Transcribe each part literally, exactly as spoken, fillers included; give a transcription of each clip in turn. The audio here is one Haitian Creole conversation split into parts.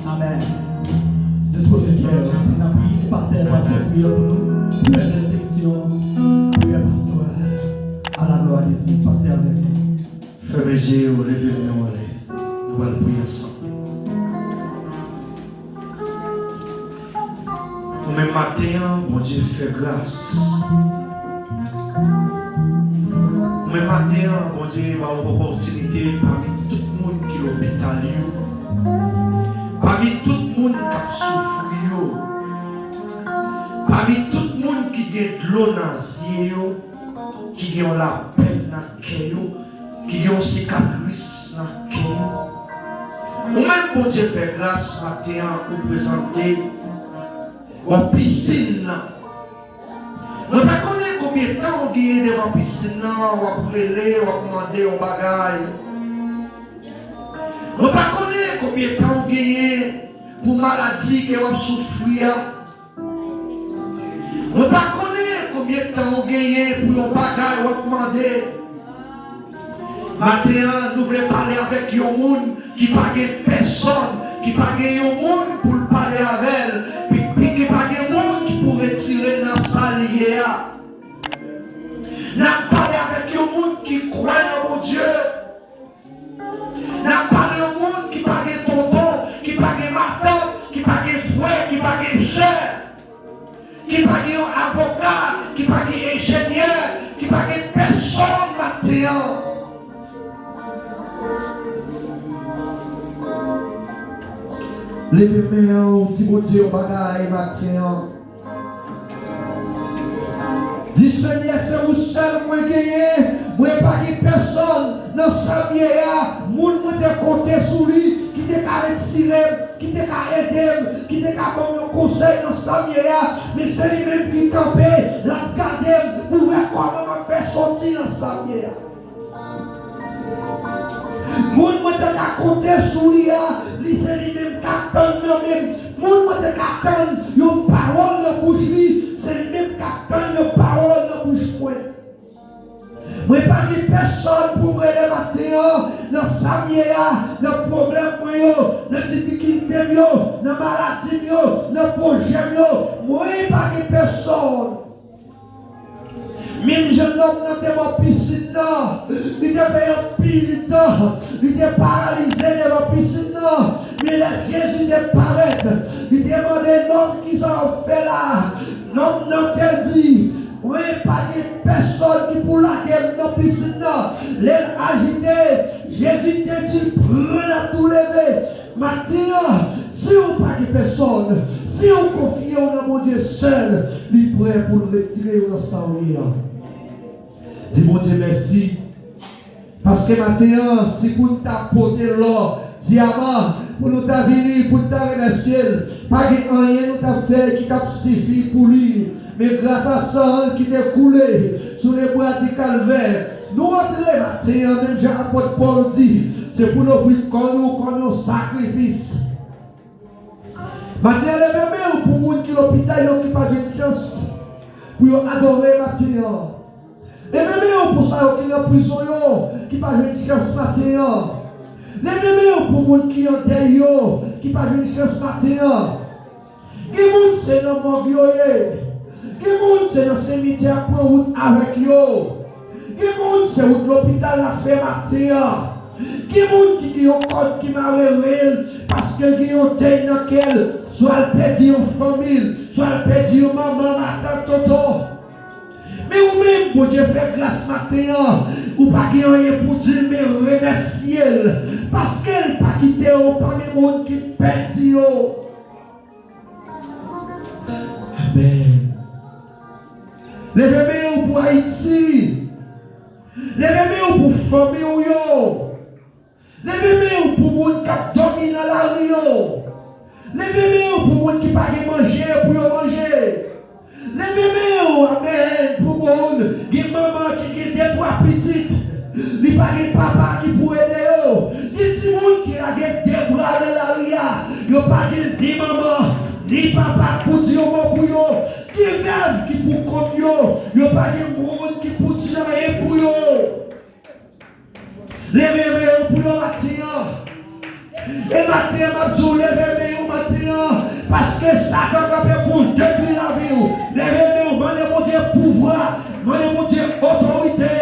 Amèn. Dispoze kè w. N ap priye, pastè va fè priyè pou nou. Priyè benediksyon, priyè pastoral. À la gloire de Dieu. Pastè avèk nou. Fèmen je w, leve men w anlè. Nou pral priye ansanm. Ou menm maten an, Bondye fè gras. Ou menm maten an, Bondye ba w opòtinite pami tout moun ki lopital yo, pami tout moun k ap soufri yo, pami tout moun ki gen dlo nan zye yo, ki gen yon lapèn nan kè yo, ki gen yon sikatris nan kè yo. Ou menm Bondye fè gras maten an, ou prezante bò pisin nan. Mwen pa konnen konbyen tan ou genyen devan pisin nan, w ap rele, w ap mande yon bagay. Mwen pa konnen konbyen tan ou genyen pou maladi ke w ap soufri a. Mwen pa konnen konbyen tan ou genyen pou yon bagay w ap mande. Maten an, nou vle pale avèk yon moun ki pa gen pèsòn, ki pa gen yon moun pou l pale avè l, pi, pi, ki pa gen moun ki pou retire l nan sa l ye a. N ap pale avèk yon moun ki kwè nan Bondye. N ap pale yon moun ki pa gen tonton, ki pa gen matant, ki pa gen frè, ki pa gen sè, ki pa gen yon avoka, ki pa gen enjenyè, ki pa gen pèsòn maten an. Leve men w, di Bondye yon bagay maten an. Di, Senyè, se ou sèl mwen genyen, mwen pa gen pèsòn nan sa m ye a. Moun mwen te konte sou li, ki te ka retire m, ki te ka ede m, ki te ka ban m yon konsèy nan sa m ye a, men se li menm ki kanpe, l ap gade m pou wè kòman m ap fè soti nan sa m ye a. Moun mwen te ka konte sou li a, li se li menm k ap tann nan men m. Moun mwen te ka tann yon pawòl nan bouch li, se li menm k ap tann yon pawòl nan bouch mwen. Mwen pa gen pèsòn pou m rele maten an, nan sa m ye a, nan pwoblèm mwen yo, nan difikilte m yo, nan maladi m yo, nan pwojè m yo. Mwen pa gen pèsòn. Menm jan nonm nan te bò pisin nan, li te fè anpil tan, li te paralize devan pisin nan. Men lè Jezi te parèt, li te mande nonm, "Kisa w ap fè la a?" Nonm nan te di, "Mwen pa gen pèsòn ki pou lage m nan pisin nan." Lè l ajite, Jezi te di l, "Pran nèt ou leve." Maten an, si w pa gen pèsòn, si w konfye w nan Bondye sèl, li prè pou l retire w nan sa w ye a. Di Bondye mèsi. Paske maten an, si pou n ta pote lò, dyaman, pou nou ta vini, pou n ta remèsye l, pa gen anyen nou t ap fè ki t ap sifi pou li. Men gras a san l ki te koule sou lebwa di Kalvè, nou antre maten an, menm jan apot Pòl di, se pou n ofri kò nou kòm yon sakrifis. Maten an, leve men w pou moun ki lopital yo ki pa jwenn chans pou yo adore maten an. Leve men w pou sa yo ki nan prizon yo ki pa jwenn chans maten an. Leve men w pou moun ki an dèy yo ki pa jwenn chans maten an. Gen moun se nan mòg yo ye. Gen moun se nan simityè ak pran wout avèk yo. Gen moun se wout lopital l ap fè maten an. Gen moun ki gen yon kòd ki mare ren l paske l gen yon dèy nan kè l. Swa l pèdi yon fanmi l, swa l pèdi yon manman, matant, tonton. Men ou menm, Bondye fè gras maten an, ou pa gen anyen pou di l, men remèsye l, paske l pa kite yo, pami moun ki pèdi yo. Amèn. Leve men w pou Ayiti. Leve men w pou fanmi w yo. Leve men w pou moun k ap dòmi nan lari yo. Leve men w pou moun ki pa gen manje pou yo manje. Leve men w, amèn, pou moun, gen manman ki gen de twa pitit, li pa gen papa ki pou ede yo. Gen timoun ki lage de bra nan lari a, yo pa gen ni manman, ni papa pou di yon mo pou yo. Gen vèv ki pou kont yo, yo pa gen moun ki pou di anyen pou yo. Leve men w pou yo maten an. E maten an, m ap di w, leve men w maten an. Paske Satan kanpe pou l detwi lavi w. Leve men w, mande Bondye pouvwa. Mande Bondye otorite.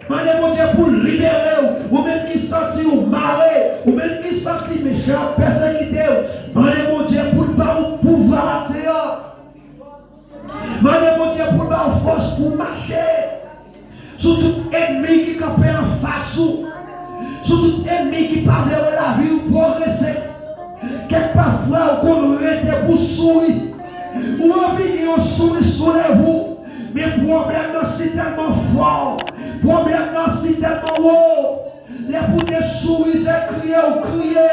Mande Bondye pou l libere w. Ou menm ki santi w mare. Ou menm ki santi mechan ap pèsekite w. Mande Bondye pou l ba w pouvwa maten an. Mande Bondye pou l ba w fòs pou w mache sou tout ènmi ki kanpe anfas ou, sou tout ènmi ki pa vle wè lavi w pwogrese. Kèk pafwa ou konn rete pou souri. Ou anvi gen yon souri sou lèv ou, men pwoblèm nan si tèlman fò, pwoblèm nan si tèlman wo. Lè pou te souri, se kriye ou kriye.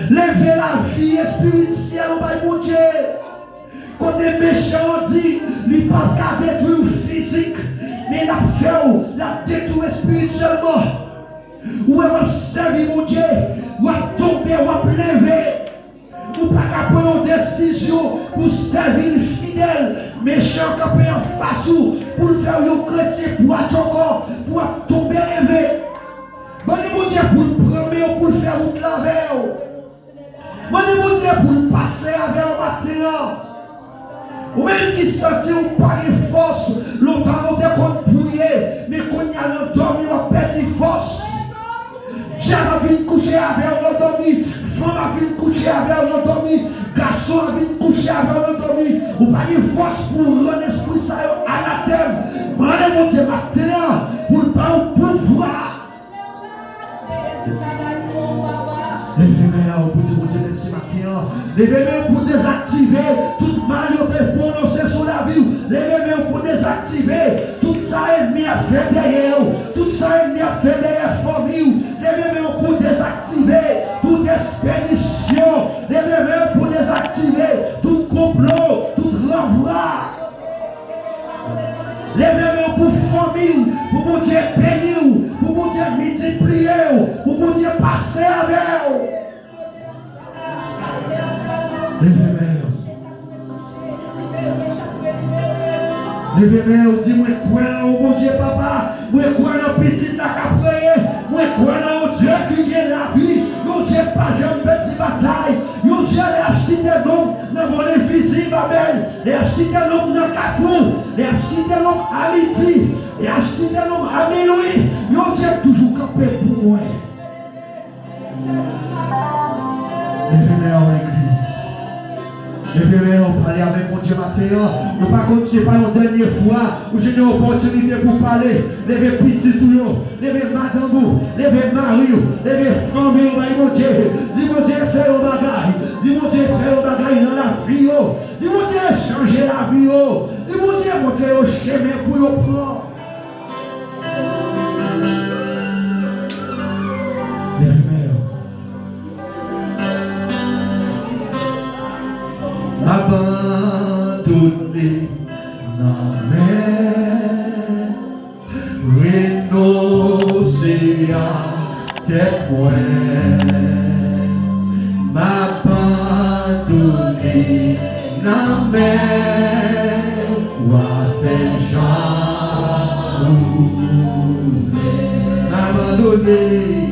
Leve lavi espirityèl ou bay Bondye. Kote mechan an di, li p ap ka detwi w fizik, men l ap fè w, l ap detwi w espirityèlman. Ou wè w ap sèvi Bondye, w ap tonbe, w ap leve. Ou pa ka pran yon desizyon pou sèvi l fidèl. Mechan an kanpe anfas ou pou l fè w yon kretyen pwatchòkò, pou w ap tonbe leve. Mande Bondye pou l pran men w, pou l fè wout la avè w. Mande Bondye pou l pase avè w maten an. Ou menm ki santi w pa gen fòs, lontan ou te konn priye, men kounye a nan dòmi w ap pèdi fòs. Dyab ap vin kouche avè w nan dòmi, fanm ap vin kouche avè w nan dòmi, gason ap vin kouche avè w nan dòmi. Ou pa gen fòs pou w rann espri sa yo anatèm. Mande Bondye maten an pou l ba w pouvwa. Leve men w pou di Bondye mèsi maten an. Leve men w pou dezaktive tout mal yo te pwononse sou lavi w. Leve men w pou dezaktive tout sa ènmi ap fè dèyè w, tout sa ènmi ap fè dèyè fanmi w. Leve men w pou dezaktive tout espedisyon. Leve men w pou dezaktive tout konplo, tout ranvwa. Leve men w pou fanmi w, pou Bondye beni w, pou Bondye miltipliye w, pou Bondye pase avè w. Leve men w. Leve men w, di, mwen kwè nan ou, Bondye Papa. Mwen kwè nan pitit la k ap reye. Mwen kwè nan yon Dye ki gen lavi. Yon Dye k pa janm pèdi batay. Yon Dye lè y ap site non m nan mond envizib, amèn. Lè y ap site non m nan Kafou. Lè y ap site non m a midi. Lè y ap site non m a minwi. Yon Dye k toujou kanpe pou mwen. Leve men w, legliz. Leve men w, pale avèk Bondye maten an. Ou pa konn, se pa yon dènye fwa ou jwenn yon opòtinite pou pale. Leve pitit ou yo, leve madanm ou, leve mari w, leve fanmi w bay Bondye. Di Bondye fè yon bagay. Di Bondye fè yon bagay nan lavi yo. Di Bondye chanje lavi yo. Di Bondye montre yo chemen pou yo pran. Leve men w. M abandone nan men, renonse a tèt mwen. M abandone nan men, w a fè jan ou vle. M abandone.